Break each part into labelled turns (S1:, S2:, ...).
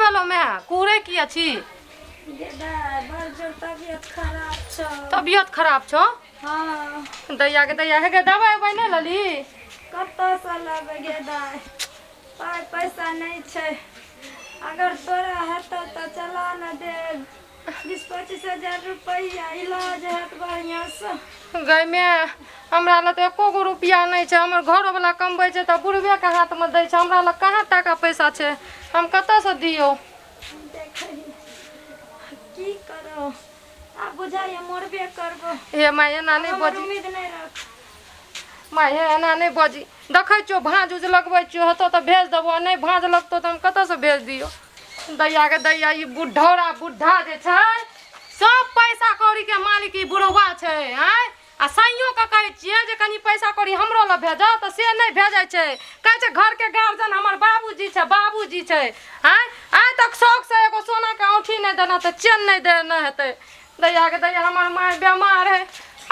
S1: भेलो माय कुहरे किया छी
S2: गे दाय बड़ जोर तबियत खराब छौ
S1: तबियत खराब छौ
S2: हाँ
S1: दैया के दैया हे गे दवाइ उवाइ नहि लेली
S2: कतऽसँ लेबै गे दाय पाइ पैसा नहि छै अगर तोरा हेतौ तऽ चला ने देब 20-25 हजार रुपैआ इलाज हैत बढ़िआँसँ
S1: गै माय हमरा लग तऽ एको गो रुपैआ नहि छै हमर घरोवला कमबै छै तऽ बुढ़बेके हाथमे दै छै हमरा लग कहाँ टाका पैसा छै हम कतऽसँ दियौ
S2: देखै की करो आब बुझाइए मरबे करबो
S1: हे माय एना नहि
S2: हमर
S1: बजी
S2: उम्मीद नहि रख
S1: माय हे एना नहि बजी देखै छियौ भाँज उज लगबै छियौ हेतौ तऽ भेज देबौ आ नहि भाँज लगतौ तऽ हम कतऽसँ भेज दियौ दैया के दैया ई बुढ़ौरा बुढ़ा जे छै सब पैसा कौड़ीके मालिक ई बुढ़वा छै आँय आ सैयोके कहै छियै जे कनि पैसा कौड़ी हमरो लग भेजऽ तऽ से नहि भेजै छै कहै छै घरके गार्जियन हमर बाबूजी छै बाबूजी छै आँय आइ तक शौकसँ एगो सोनाके औँठी नहि देना तऽ चेन नहि देने हेतै दैयाके दैया हमर माय बेमार है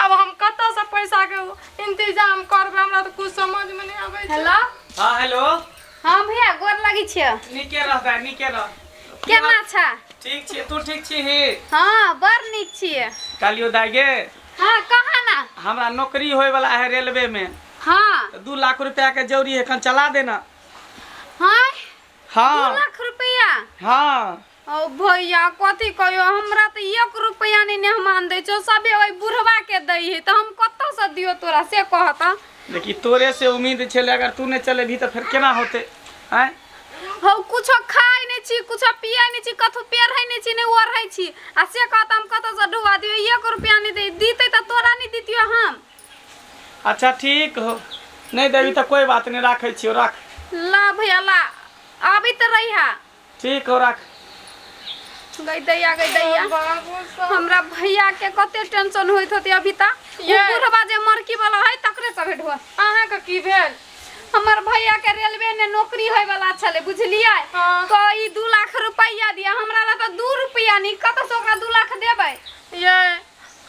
S1: आब हम कतऽसँ पैसाके इंतजाम करबै हमरा तऽ कुछ समझमे नहि आबै छै
S3: हेलो
S4: हाँ हेलो
S3: हाँ भैया गोर लगै छियै
S4: नीके रह दाइ नीके रह
S3: केना छा
S4: ठीक छी तू ठीक छी ही
S3: हाँ बड़ नीक छियै
S4: कहलियो दाइ गे
S3: हाँ कहा ना
S4: हमरा नौकरी होय वाला है रेलवे में
S3: हाँ
S4: तऽ 2 लाख रुपया के जरूरी है एखन चला देना
S3: हाँ
S4: हाँ
S3: 2 लाख रुपया
S4: हाँ
S3: ओ भैया कथी कहियो हमरा तऽ एक रुपया नहि मेहमान दै छौ सबे ओहि बुढ़वा के दै है तऽ हम कतऽसँ दियौ तोरा से कहता
S4: देखी तोरे से उम्मीद छलै अगर तू नहि चलेबही तऽ फेर केना होतै आँय
S3: हौ कुछो खाइ नहि छी कुछो पियै नहि छी कथो पेरहै नहि छी नहि ओढ़ै छी आ से कहता हम कतऽसँ ढुआ दियौ एक रुपया नहि दै दितै तऽ तोरा नहि दितियौ हम
S4: अच्छा ठीक हो नहि देबही तऽ कोइ बात नहि राखै छियौ राख
S3: ला भैया ला अभी तऽ रहिहा
S4: ठीक हो राख
S3: गई दैया गई दैया हमरा भैया के कते टेंशन होइत होते अभी ता उ
S1: ये।
S3: बुढ़वा जे मरकी वाला है तकरे सब ढुआ
S1: अहाँके की भेल
S3: हमर भैया के रेलवे ने नौकरी होय वाला छले बुझलियै
S1: हाँ।
S3: तो ई 2 लाख रुपैया दिया हमरा ला तऽ 2 रुपैया नहीं कतऽ से ओकरा 2 लाख देबै
S1: ये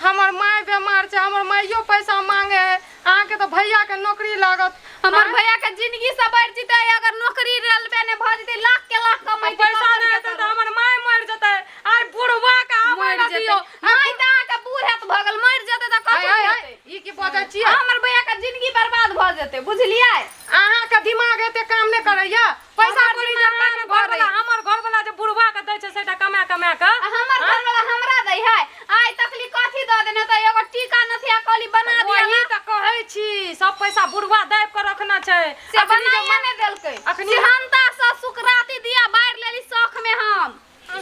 S1: हमर माय बेमार छै हमर माइयो पैसा मांगे है अहाँके तऽ भैया के नौकरी लागत
S3: हमर भैया के जिंदगी सवर जेतै अगर नौकरी रेलवे ने भऽ जेतै लाख के लाख कमेतै
S1: पैसा नहि हेतै तऽ हमर माय मरि जेतै आइ बुढ़वा के आबै
S3: मरि
S1: लए
S3: जेतै
S1: दियौ
S3: माय तऽ अहाँके बूढ़ हेत भऽ गेल मरि जेतै तऽ
S1: आइ,
S3: कथी
S1: आइ, आइ,
S3: हेतै
S1: ई की बजै छियै
S3: हमर भैया के जिंदगी बर्बाद भऽ जेतै बुझलियै
S1: अहाँके दिमाग एते काम नहि करैया पैसा
S3: हमर
S1: कौड़ी जे
S3: दिमाग
S1: अहाँके
S3: काम
S1: घरवला
S3: करैया।
S1: हमर घरवला जे बुढ़वा के दै छै सेटा कमा कमा के
S3: आ हमर घरवाला हमरा दै है आइ तकली कथी दऽ देने तऽ एगो टीका नथिया कहली बना दिया
S1: वही तऽ कहै छी सब पैसा बुढ़वा दाबि के रखना छै
S3: से
S1: अखनी जे
S3: बनाइए नहि देलकै
S1: अखनी-
S3: सिहन्ता से सुकराती दिया बाढ़ि लेली शौख में हम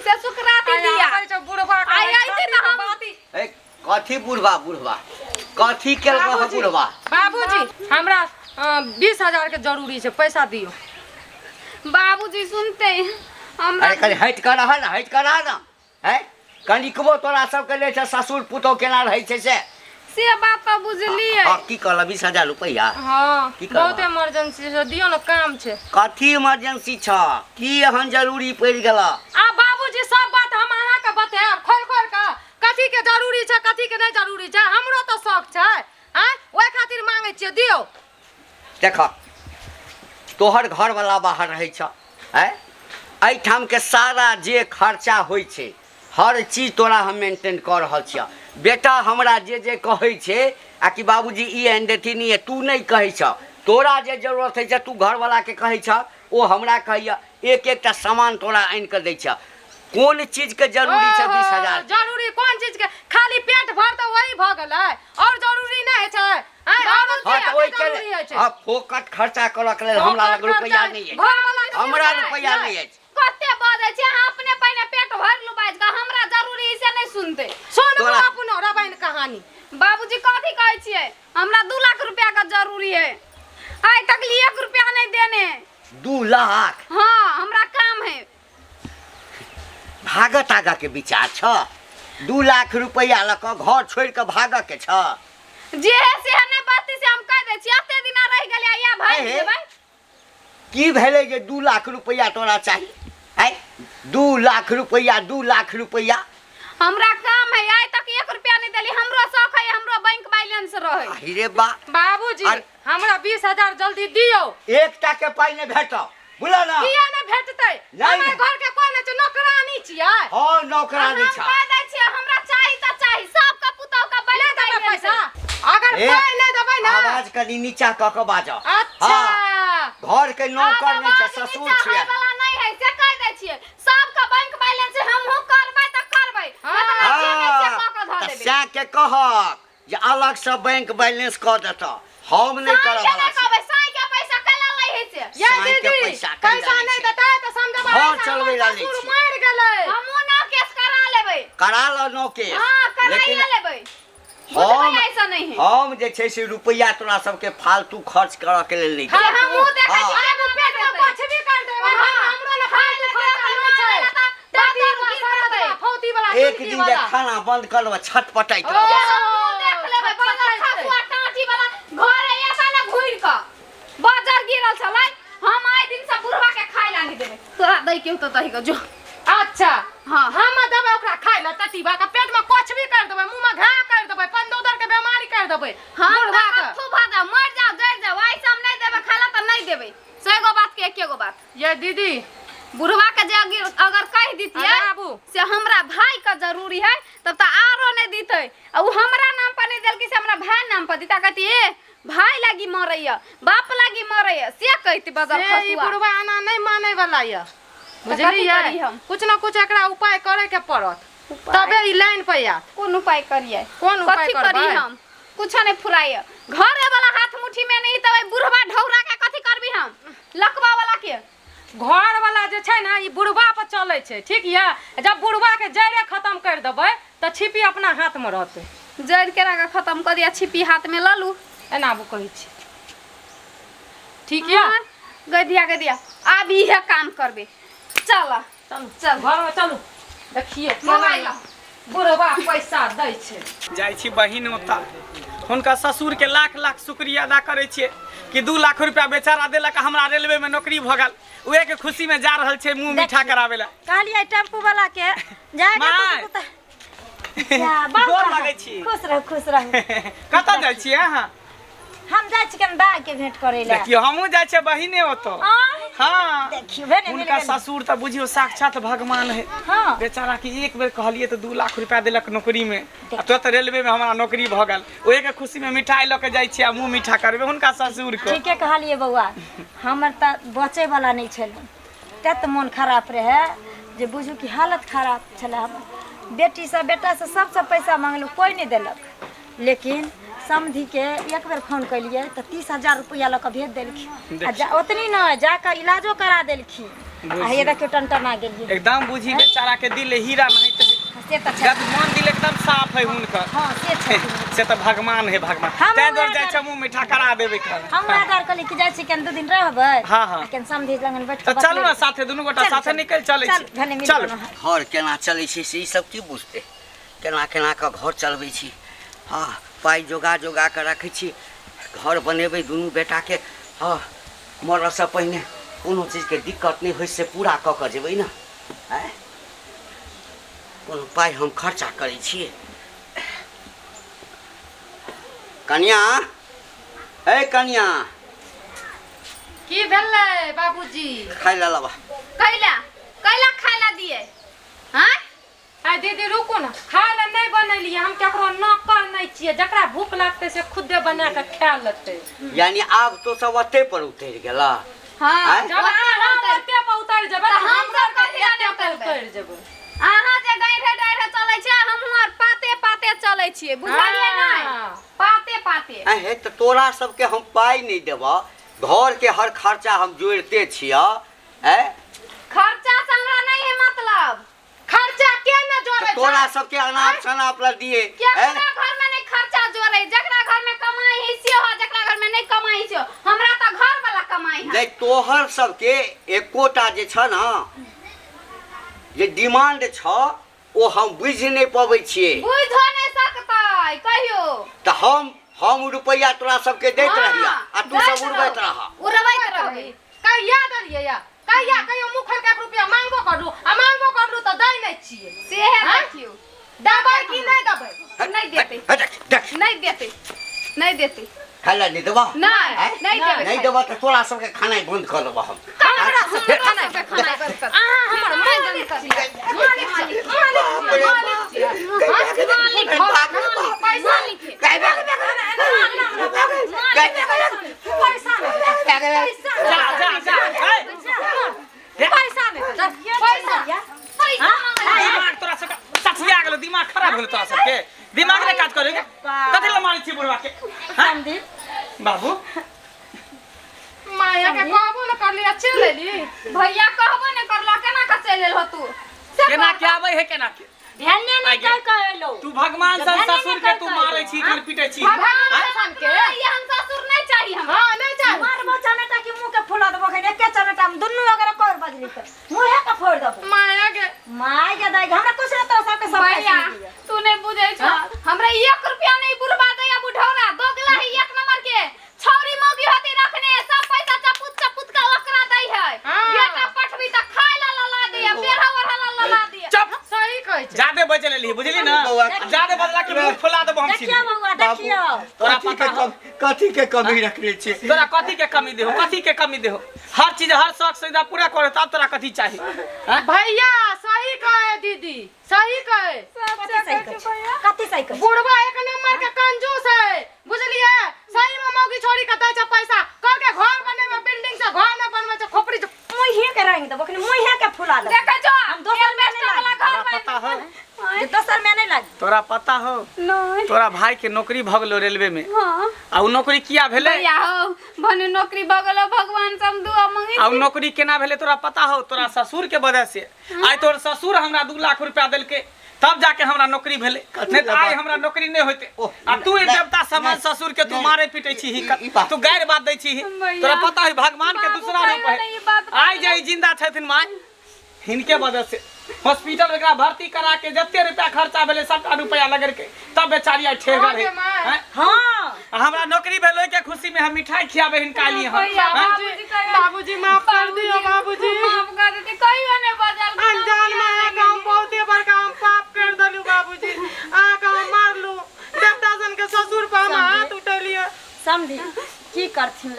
S3: से सुकराती
S1: आइ
S3: दिया
S1: आबै छै बुढ़वा के
S3: आइ अइती तऽ हम-
S1: बाती
S5: ए कथी बुढ़बा बुढ़बा कथी केलक हँ बुढ़बा
S1: बाबूजी हमरा 20,000 के जरूरी छै पैसा दियौ
S3: बाबूजी सुनते हमरा
S5: अरे कनि हटि कऽ रह ने हटि कऽ रह ने हैं कनिकबो तोरा सबके ले छै ससुर पुतोह केना रहै छै से
S3: से बात तऽ बुझलियै
S5: हँ की कहल 20,000 रुपैआ
S1: हँ
S5: की करबा?
S1: बहुत इमरजेंसी छै दियौ ने काम छै
S5: कथी इमरजेंसी छ की एहन जरूरी पड़ि गेल
S1: आ बाबूजी सब बात हम अहाँके बतायब खोलि खोलि कऽ कथी के जरूरी छै कथी के नहि जरूरी छै हमरो तऽ शौक छै आँय ओहि खातिर मांगै छियै दियौ
S5: देख तोहर घरवला बाहर रहै छ आँय एहिठामके सारा जे खर्चा होइ छै हर चीज तोरा हम मेंटेन कऽ रहल छियह बेटा हमरा जे जे कहै छै आ कि बाबूजी ई आनि देथिन ई तू नहि कहै छह तोरा जे जरूरत होइ छै तू घरवलाके कहै छह ओ हमरा कहैए एक एकटा सामान तोरा आनि कऽ दै छह कोन चीजके जरूरी छै 20,000
S1: जरूरी कोन चीज के खाली पेट भर तऽ वही भऽ गेलै और जरूरी नहि होइ छै आँय, और
S5: हाँ तऽ ओहिके
S1: जरूरी होइ छै
S5: हाँ फोकट खर्चा करऽ के लेल हमरा लग रुपैआ नहि अछि
S1: घरवला के
S5: हमरा
S1: नहि
S5: रुपैआ नहि अछि
S3: कते बजै छै अहाँ अपने पहिने पेट भरि लू बाजि कऽ हमरा जरूरी से नहि सुनते
S1: सुनबो
S5: तोरा-
S1: अपनो रामायण कहानी
S3: बाबूजी कथी कहै छियै हमरा 2 लाख रुपया के जरूरी है आइ तक एक रुपया नहीं देने
S5: 2 लाख
S3: हाँ हमरा काम है
S5: भागत आगा के विचार छ 2 लाख रुपैआ लऽ कऽ घर छोड़ि कऽ भागऽ के छ
S3: जे है से है नहीं बचती से हम कह दै छी एते दिना रहि गेलियै या भागि
S5: अहे।
S3: जेबै
S5: की भेलै जे 2 लाख रुपैआ तोरा चाही आँय 2 लाख रुपैआ 2 लाख रुपैआ
S3: हमरा काम है आइ तक एक रुपया नहीं देली हमरो शौक है हमरो बैंक बैलेंस रहे
S5: अहि रे बा
S1: बाबूजी
S5: अरे-
S1: हमरा 20,000 जल्दी दियौ
S5: एकटा के पाइ नहि भेटत बुझल ना
S1: किया नहि भेटतै
S5: नहि।
S1: हमर घर के कोई नहि छै नौकरानी छियै?
S5: हाँ नौकरानी
S3: हम
S5: छा।
S3: कह दै छियै हमरा चाही तऽ चाही सबके पुतहु के बैंक
S1: नहि देबै
S3: बैलेंस
S1: पैसा। अगर
S5: ए,
S1: पाइ नहि देबै ना।
S5: आवाज कनि नीचा कऽ के बाजऽ।
S1: अच्छा।
S5: हाँ, घर के नौकर नहि छै, ससुर छियै।
S3: वाला नहीं है से कह दै छियै सबके बैंक बैलेंस हमहूँ करबै तऽ करबै
S1: हाँ।
S3: मतलब जे नहि से कऽ कऽ धऽ
S5: तऽ
S3: देबै।
S5: सएह के कहक जे अलग से बैंक बैलेंस कऽ देतऽ, हम नहि
S3: साँइ
S5: करऽ
S3: के
S5: वाला
S3: नहि
S5: छी।
S3: कहबै, साँइ के पैसा कैला लै है से?
S1: ये
S5: साँइ के
S1: दीदी
S5: पैसा कैला
S1: पैसा
S5: लै
S1: नहि
S5: छै?
S1: देतै तऽ समझबै
S5: घर
S1: हमर
S5: चलबै ला लै
S1: ससुर
S5: छी।
S1: मरि गेलै।
S3: हमहूँ नौ केस करा लेबै।
S5: करा लऽ नौ केस।
S3: हाँ,
S5: लेकिन
S3: कराइए लेबै।
S5: हम
S3: बुझबै ऐसा नहीं है।
S5: हम जे छै से रुपैआ तोरा सबके फालतू खर्च करऽ के लेल नहि
S3: से
S5: देबै।
S3: हमहूँ देखै
S5: हाँ।
S3: छी
S1: अरे पेट में कुछ भी कर देबै, हमरो ने फालतू खर्चा नहि छै। दादी वाला फौती वाला
S5: एक दिन जे खाना बंद कर लेबै छटपटाइत
S1: ओ,
S5: रहबै।
S3: हमहूँ देख लेबै, बजर खसुआ टाँटी वाला घरे ऐसा ने घुरि कऽ बजर गिरल छलै। हम आइ दिन से बुढ़वा के खाय ला नहीं देबै। तोरा दै के होतौ दही के जो।
S1: अच्छा
S3: हाँ।
S1: हम देबै ओकरा खाय ला टटीबा के पेट में कुछ भी कर देबै, मुंह में घा कर देबै, पंदोदर के बीमारी कर देबै
S3: हम
S1: बुढ़वा के।
S3: कत्थू भऽ जाओ, मर जाओ, जरि जाओ, आइ से हम नहीं देबै खाय ला तऽ नहीं देबै। सौ गो बात के एके गो बात।
S1: ये दीदी
S3: बुढ़वा के जे अगर कह दितियै
S1: अरे आबू।
S3: से हमरा भाई के जरूरी है तब तऽ आरो नहीं दितै। आ उ हमरा नाम पर नहीं देलकै से हमरा भाई नाम पर दिता, कहती ए भाई लागी मरैया बाप लागी मरैया से कहती बजर
S1: से ई
S3: खसुआ।
S1: बुढ़वा एना नहीं माने वाला ये,
S3: कथी
S1: बुझलियै?
S3: करी हम?
S1: कुछ न कुछ एकरा उपाय करे के पड़त तबे ई लाइन पे आयत।
S3: कोन उपाय करियै?
S1: कोन उपाय
S3: कथी करी
S1: करबै?
S3: हम? कुछ नहीं फुराइए। घरे वाला हाथ मुट्ठी में नहीं तब बुढ़वा ढौरा के कथी करबी हम? लकवा वाला के
S1: घर वाला जे छै ने ई बुढ़वा पर चलै छै, ठीक ये? जब बुढ़वा के जड़े खत्म कर देबै तऽ छिपी अपना हाथ में रहतै।
S3: जड़ के राखा खत्म कर दिया, छिपी हाथ में लऽ लू।
S1: एना आबू कहै छी, ठीक ये?
S3: हाँ, गधिया गधिया आब इहे काम करबे। चल
S1: चलू
S3: चल
S1: घर में चलू, देखिए
S3: मोबाइल
S1: बुढ़वा पैसा दै छै।
S4: जाइ छी बहिन ओतऽ, हुनका ससुर के लाख लाख शुक्रिया अदा करै छियै कि 2 लाख रुपया बेचारा देलक, हमरा रेलवे में नौकरी भऽ गेल। उहे के खुशी में जा रहल छै मुंह मीठा करावे ला।
S2: कहलियै टेम्पू वाला के जाके
S4: माय। गोर लागै छी।
S2: खुश रह खुश रह।
S4: कतऽ जाइ छियै अहाँ?
S2: हम जाइ छी कनि दाइ के भेंट करै लए।
S4: देखियौ हमहूँ जाइ छियै बहिने ओतऽ। हाँ
S2: देखियौ भेने मिल
S4: हुनका
S2: गेल।
S4: ससुर तऽ बुझियौ साक्षात भगवान है।
S2: हाँ।
S4: बेचारा के एक बेर कहलियै तऽ 2 लाख रुपया देलक नौकरी में, आ तुरंत रेलवे में हमरा नौकरी भऽ गेल। ओहे के खुशी में मिठाई लऽ के जाइ छियै आ मुँह मीठा करबै हुनका ससुर के।
S2: ठीके कहलियै बौआ, हमर तऽ बचै वाला नहि छलै, तत मोन खराब रहै जे बुझू कि हालत खराब छलै हमर। बेटीसँ बेटासँ सबसँ पैसा मांगलहुँ, कोइ नहि देलक। लेकिन समधिके एक बेर फोन केलियै तऽ 30,000 रुपैआ लऽ कऽ भेज देलखिन। आ ओतनी नहि, जाकऽ इलाजो करा देलखिन। आ हे देखियौ टनटना गेलियै।
S4: एकदम बुझी बेचारा के दिल हीरा नहीं तऽ
S2: से तऽ छै।
S4: जब मन दिल एकदम साफ है हुनकर।
S2: हाँ से छथिन।
S4: से तऽ भगवान है भगवान।
S2: हम
S4: तैं दुआरे
S2: उएह
S4: जाइ छियै मुँह मीठा करा देबै कल।
S2: हम उएह दुआरे कहलियै कि जाइ छी कनि 2 दिन रहबै।
S4: हाँ, हाँ।
S2: आ कनि समधि लगन बैठ
S4: तऽ
S2: कऽ
S4: चलू ने
S2: बतियेबै।
S4: साथे दुनू गोटा
S2: चलू,
S4: साथे
S2: चलू।
S4: निकलि चलै
S2: चलू,
S4: छी।
S2: भने मिल
S4: चलू।
S2: गेलहुँ।
S5: घर केना चलै छै से ई सब की बुझतै, केना केना कऽ घर चलबै छी। हँ पाइ जोगा जोगा कऽ रखै छी, घर बनेबै दुनू बेटाके। हँ मरऽसँ पहिने कोनो चीजके दिक्कत नहि होइ से पूरा कऽ कऽ जेबै ने। आँय कोनो पाइ हम खर्चा करै छी? कनिया, ए कनिया।
S1: की भेलै बाबूजी?
S5: खाय लए लाबा।
S3: कैला कैला खाय ला दिए? हाँ
S1: आ दीदी रुकू ने, खाय लए नहि बनेलियै हम, केकरो नौकर नहि छियै, जकरा भूख लागतै से खुदे बना कऽ खा लेतै।
S5: यानी आब तो सब ओते पर उतरि गेला।
S3: हाँ
S5: आँय?
S1: जब अहाँ ओते पर उतरि जेबै
S3: तऽ
S1: तऽ
S3: हम
S1: हम
S3: सब कथी लए नहि
S1: एते पर
S3: उतरबै?
S1: उतरि जेबै।
S3: अहाँ जे डैढ़े डैढ़े चलै छियै, हमहूँ आर पाते पाते चलै छियै, बुझलियै नहि?
S1: हाँ।
S3: पाते पाते।
S5: हे तऽ तोरा सबके हम पाइ नहि देबऽ, घर के हर खर्चा हम जोड़िते छियऽ। आँय
S3: खर्चा से हमरा नहीं है मतलब।
S1: खर्चा के न जोड़े
S5: तऽ तोरा सबके अनाप शनाप ला दिए।
S3: केकरा घर में नहीं खर्चा जोड़े, जकरा घर में कमाई है से हो, जकरा घर में नहीं कमाई से हो। हमरा तऽ घर वाला कमाई है।
S5: नहीं तोहर सबके एकोटा जे छ न जे डिमांड छ ओ हम बुझि नहि पबै छियै।
S3: बुझो नहीं सकतै कहियो।
S5: तऽ हम रुपैआ तोरा सबके दैत रहिया आ तू सब उड़बैत रह।
S3: उड़बैत रहबै।
S1: कहिया देलियै या? कहिया कहियो मुँह खोलि कऽ 1 रुपैआ मांगबो करलू आ मांगबो करलू तऽ दै नहि छियै।
S3: सेहे
S1: हाँ?
S3: देखियौ।
S1: देबै कि नहि देबै?
S3: नहीं देतै।
S5: देख देख।
S3: नहीं देतै, नहीं देतै।
S5: खाय ला नहि देबऽ?
S3: नहीं,
S5: आँय?
S3: नहीं देबै।
S5: नहि देबऽ तऽ तोरा सबके खानाइ बंद कऽ देबऽ हम।
S3: हमरा सबके खानाइ बंद कर।
S1: अहाँ हमर
S3: खानाइ बंद कर।
S1: मालिक
S5: रे
S1: मालिक छियै।
S5: बाप रे बाप
S1: पैसा
S5: गै बाप रे गै
S2: पैसा नहीं
S4: जा जा जा ए,
S1: पैसा नहीं चल, पैसा
S3: पैसा मांगै
S4: दिमाग तोरा सबके सठिया गेलो, दिमाग खराब गेलो तोरा सबके, दिमाग नहि काज करे कथी लए मारै छी बुढ़वा के? हाँ?
S2: समधी
S4: बाबू
S1: माया के कहबो न करली आ चलि एली।
S3: भैया कहबो ने करला, केना के चलि एलहो तू? से
S4: केना के आबै है, केना के
S2: ध्यान नहीं कर कहलो
S4: तू भगवान सन ससुर के तू मारै छी, घर पीटै छी।
S1: भगवान सन के
S3: एहन ससुर नहीं चाहिए हमरा।
S1: हाँ नहीं चाहिए।
S2: मारबो चमेटा के मुंह के फुला देबो, खैन एके चमेटा में दुन्नू अगर कर बजली त मुंहे के फोड़ देबो।
S1: माया के
S2: माय के दाई हमरा कुछ ना तोरा सबके सब
S3: भैया तू नहीं बुझै छ, हमरा 1 रुपया नहीं बुढ़वा दैया बुढ़ौरा दोगला है एक नंबर के। छौरी मौगी होती रखने सब पैसा चपुत चपुत का ओकरा दै है।
S1: हाँ।
S3: बेटा पठबी त खाय ला लला दिया, बेरहा ओढ़ा ला लला दिया।
S4: चुप
S1: सही कहै छै।
S4: जादे बजल लेली बुझली ना, जादे बजला के मुंह फुला देबो हम सीधे।
S2: देखियो बउआ देखियो
S4: तोरा
S5: कथी
S4: पता
S5: के
S4: हो?
S5: कम कथी के कमी रखले छी?
S4: तोरा कथी के कमी देहो, कथी के कमी देहो? हर चीज हर शौक सुविधा पूरा करे तब तोरा कथी चाही? हाँ?
S1: भैया सही कहे दीदी, सही कहे।
S2: कथी सही कहै छै? कथी सही कहै छै?
S1: बुढ़वा एक नंबर के कंजूस है बुझलिए। सही में मौगी छोड़ी के दै छै पैसा कल के घर बनेबे, बिल्डिंग से घर न बनबै छै, खोपड़ी से
S2: मुंहे के रंग देबो, खनी मुंहे के फुला देबो।
S3: देखै छो
S2: हम दोसर में नहीं
S3: वाला
S2: लागी।
S3: घर
S4: तोरा पता हो?
S2: जे दोसर में नहीं लागी।
S4: तोरा पता हो
S3: नहीं
S4: तोरा भाई के नौकरी भऽ गेलो रेलवे में?
S3: हां
S4: आ उ नौकरी किया भेलै?
S3: भैया हो भने नौकरी भऽ गेलो, भगवान से हम दुआ मंगै
S4: आ उ नौकरी केना भेलै तोरा पता हो? तोरा ससुर के वजह से। आइ तोर ससुर हमरा 2 लाख रुपया देलकै तब जाके हमरा नौकरी भेलै, नहीं तऽ आइ हमरा नौकरी नहीं होते। आ तू एक देवता समान ससुर के तू मारे पीटे छी, तू गैर बात दै छी। तोरा पता है भगवान के दूसरा रूप है। आइ जे जिंदा छथिन माय हिनके वजह से हॉस्पिटल में एकरा भर्ती करा के जते रुपया खर्चा भेलै सबटा रुपया लगेलकै तब बेचारी आइ ठेहगर है।
S2: हां
S4: हमरा नौकरी भेलै के खुशी में हम मिठाई खियाबे हिनका लिए। हम
S1: बाबूजी माफ कर दियो, बाबूजी
S3: माफ कर दे, कहियो ने बजल
S1: अनजान में अहाँके हम बहुते बड़का हम पाप कर देलु बाबूजी, अहाँके हम मारलु, देवता सन के ससुर पर हम हाथ उठेलियै।
S2: समझी की करथिन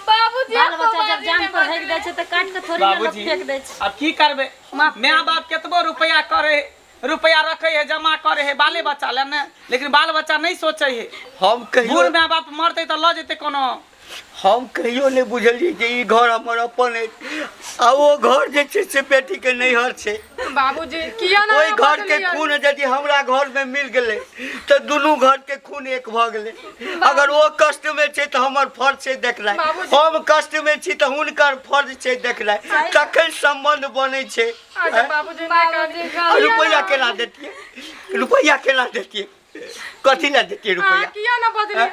S3: बाबूजी?
S2: बाल बच्चा जब जान पर हेक दै छै त काट के थोड़ी ना लोग फेंक दै छै।
S4: अब की करबे, my बाप केतबो रुपया करे, रुपया रखे है, जमा करे है बाले बच्चा ले ने, लेकिन बाल बच्चा नहीं सोचे है।
S5: हम कहियो
S4: बूढ़ my बाप मरते त ल जेते कोनो।
S5: हम कहियो नहीं बुझलियै जे ई घर हमर अपन है आ ओ घर जे छै से बेटी के नैहर छै।
S1: बाबूजी किया ना
S5: ओहि घर के खून यदि हमरा घर में मिल गेलै तऽ दुनू घर के खून एक भऽ गेलै। अगर ओ कष्ट में छै तऽ हमर फर्ज छै देखनाइ, हम कष्ट में छी तऽ हुनकर फर्ज छै देखनाइ, तखन सम्बन्ध बनै छै।
S1: बाबूजी
S5: रुपैआ केना देतियै, रुपैआ केना देतियै, कथी लए देतियै रुपैआ?
S1: किया ना बजलियै?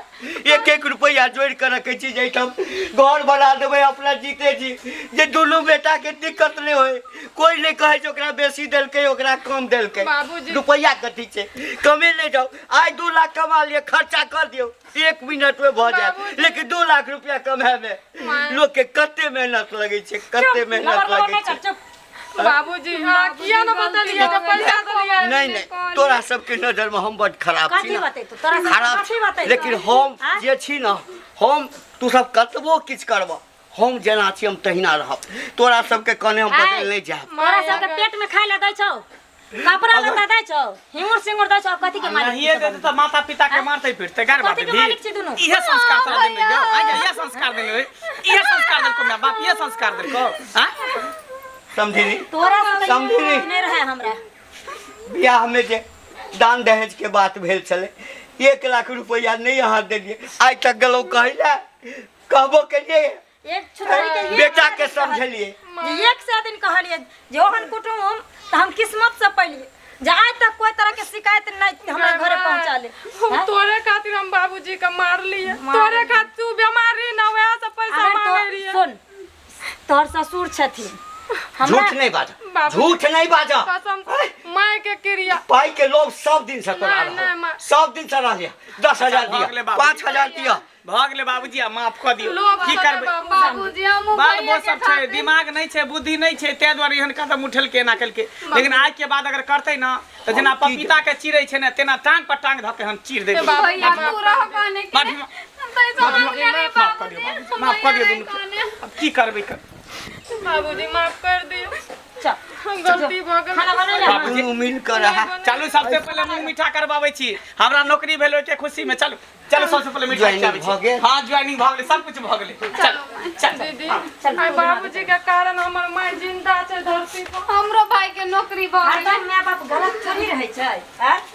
S5: एक एक रुपैआ जोड़ि कऽ रखै छी जे एहिठाम घर बना देबै अपना जीते जी, जे दुनू बेटा के दिक्कत नहि होय, कोइ नहि कहै छै ओकरा बेसी देलकै ओकरा कम देलकै। रुपैआ कथी छै, कमे नहि जाउ। आइ 2 लाख कमा लिअ, खर्चा कर दियौ, 1 मिनट में भऽ जायत, लेकिन 2 लाख रुपैआ कमायमे लोक के कते मेहनत लगै छै, कते मेहनत लगै छै।
S1: बाबूजी अहाँ किया न बतलियै जे पैसा देलियै?
S5: नहीं नहीं, तोरा सबके नजर में हम बड खराब छी ना,
S2: खराब।
S5: लेकिन हम जे छी ना, हम तू सब कतबो किछु करब, हम जेना छी हम तहिना रहब, तोरा सबके कने हम बदल नहीं जायब।
S2: तोरा सबके पेट में खाय ला दै छौ, कपड़ा लत्ता दै छौ, हिंगुर सिंगुर दै छौ, कथी के मालिक?
S4: नहिए देते त माता पिता के मारते पीटते गार बात
S2: कथी के मालिक छी दुनू?
S4: इहे संस्कार तोरा देने गयो, इहे संस्कार देने रे, इहे संस्कार देलको my बाप, इहे संस्कार देलको। हां
S5: समझी
S2: तोरा
S5: समझी
S2: नहीं रहे हमरा।
S5: बियाह में जे दान दहेज के बात भेल छलै, 1 लाख रुपया नहीं अहाँ देलियै, आइ तक गेलहुँ कहै लए, कहबो केलियै, बेटा के समझलियै,
S2: 100 दिन कहलियै जे ओहन कुटुम तऽ हम किस्मत से पैलियै जे आइ तक कोई तरह के शिकायत नहीं हमरा घरे पहुंचाले।
S1: हम तोरे खातिर हम बाबूजी के मारलियै, तोरे खातिर तू बीमार रही ना वएह से पैसा मांगे रहियै।
S2: सुन, तोहर ससुर छथिन,
S5: झूठ नहीं बाजा, झूठ नहीं बाजा,
S1: कसम my के क्रिया।
S5: पाई के लोभ सब दिन से तोरा रहल, सब दिन से रहल। 10,000 दिया, 5,000 दिया,
S4: भऽ गेलै बाबूजी, आ माफ कऽ दियौ। की करबै
S3: बाबूजी, हम
S4: बाल वो सब छै, दिमाग नहीं छै, बुद्धि नहीं छै, ताहि दुआरे एहन कदम उठेलकै, एना केलकै। लेकिन आज के बाद अगर करतै ना तऽ जेना पपीता के चिरै छै ने तेना टांग पर टांग धऽ के हम चीर देबै।
S3: भैया तू रह कहने के
S4: माफ कऽ दियौ, माफ कऽ दियौ दुनू के। अब की करबै कर
S1: बाबूजी, माफ कर दियौ।
S6: चल।
S1: गलती भऽ गेल।
S6: खाना बनेला।
S4: बाबूजी।
S5: दुनू मिल कऽ रह।
S4: चलू, सबसे पहिले मुंह मीठा करबाबै छी। हमरा नौकरी भेल ओहिके खुशी में। चलू चलू, सबसे पहिले मिठाई
S5: Joining
S4: खियाबै
S5: भऽ
S4: छी।
S5: गेल?
S4: हाँ, ज्वाइनिंग भऽ गेलै, सब कुछ भऽ गेलै। चल चल।
S1: दीदी, आइ बाबूजी के कारण हमर माय जिंदा छै धरती पर।
S3: हमरो भाई के नौकरी भऽ गेलै।
S6: हरदम माय बाप गलत थोड़ी रहै छै, आँय?